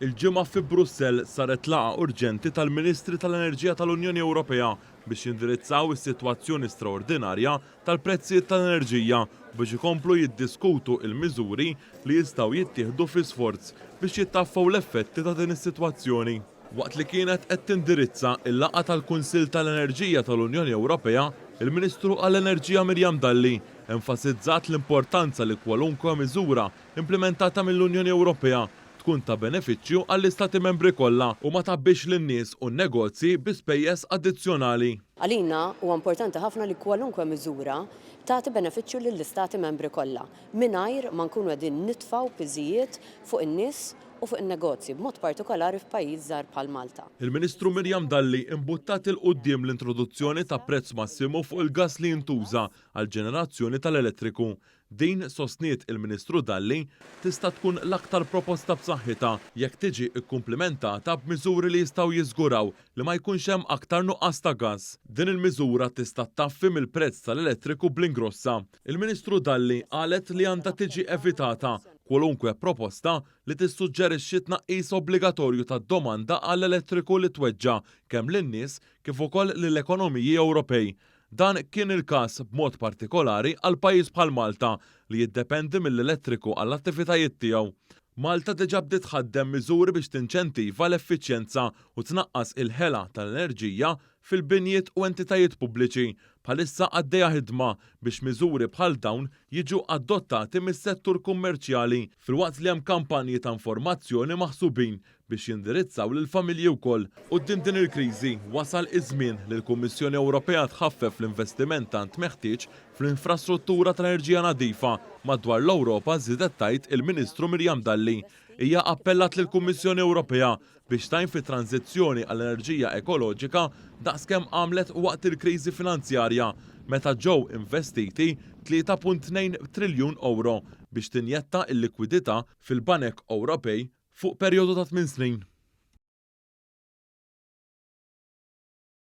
Il-Ġimgħa fi Brussell saret laqgħa urġenti tal-Ministri tal-Enerġija tal-Unjoni Ewropea biex jindirizzaw is-sitwazzjoni straordinarja tal-prezzijiet tal-enerġija u biex ikomplu jiddiskutu l-miżuri li jistgħu jittieħdu fi sforz biex jittaffew l-effetti ta' din is-sitwazzjoni. Waqt li kienet qed tindirizza l-laqgħa tal-Kunsill tal-Enerġija tal-Unjoni Ewropea, il-Ministru għall-Enerġija Miriam Dalli enfasizzat l-importanza li kwalunkwe miżura implimentata mill-Unjoni Ewropea tkun ta' benefiċċju għall-Istati Membri kollha u ma tgħabbix lin-nies u n-negozji bi spejjeż addizzjonali. Għalina huwa importanti ħafna li kwalunkwe miżura tagħti benefiċċju lill-Istati Membri kollha, mingħajr ma nkunu qegħdin nitfgħu piżijiet fuq in-nies u fuq in-negozji, b'mod partikolari f'pajjiż żgħir bħal Malta. Il-Ministru Miriam Dalli imbuttat 'il quddiem l-introduzzjoni ta' prezz massimu fuq il-gass li jintuża għall-ġenerazzjoni tal-elettriku. Din, sostniet il-Ministru Dalli, tista' tkun l-aktar proposta b'saħħitha jekk tiġi kkumplimentata b'miżuri li jistgħu jiżguraw li ma jkunx hemm aktar nuqqas ta' gass. Din il-miżura tista' ttaffi mill-prezz tal-elettriku bl-ingrossa. Il-Ministru Dalli qalet li għandha tiġi evitata kwalunkwe proposta li tissuġġerixxi tnaqqis obbligatorju tad-domanda għall-elettriku li tweġġa' kemm lin-nies kif ukoll lill-ekonomiji Ewropej. Dan kien il-każ b'mod partikolari għal pajjiż bħal Malta li jiddependi mill-elettriku għall-attivitajiet tiegħu. Malta diġà bdiet tħaddem miżuri biex tinċentiva l-effiċjenza u tnaqqas il-ħela tal-enerġija fil-binjiet u entitajiet pubbliċi. Bħalissa għaddejja ħidma biex miżuri bħal dawn jiġu adottati mis-settur kummerċjali filwaqt li hemm kampanji ta' informazzjoni maħsubin biex jindirizzaw lill-familji wkoll. Quddiem din il-kriżi, wasal iż-żmien li l-Kummissjoni Ewropea tħaffef l-investiment tant meħtieġ fl-infrastruttura tal-enerġija nadifa madwar l-Ewropa żiedet tgħid il-Ministru Miriam Dalli. Hija appellat lill-Kummissjoni Ewropea biex tgħin fit-tranżizzjoni għall-enerġija ekoloġika daqskemm għamlet waqt il-kriżi finanzjarja meta ġew investiti 3.2 triljun ewro biex tinjetta l-likwidità fil-banek Ewropej fuq perjodu ta' tminn snin.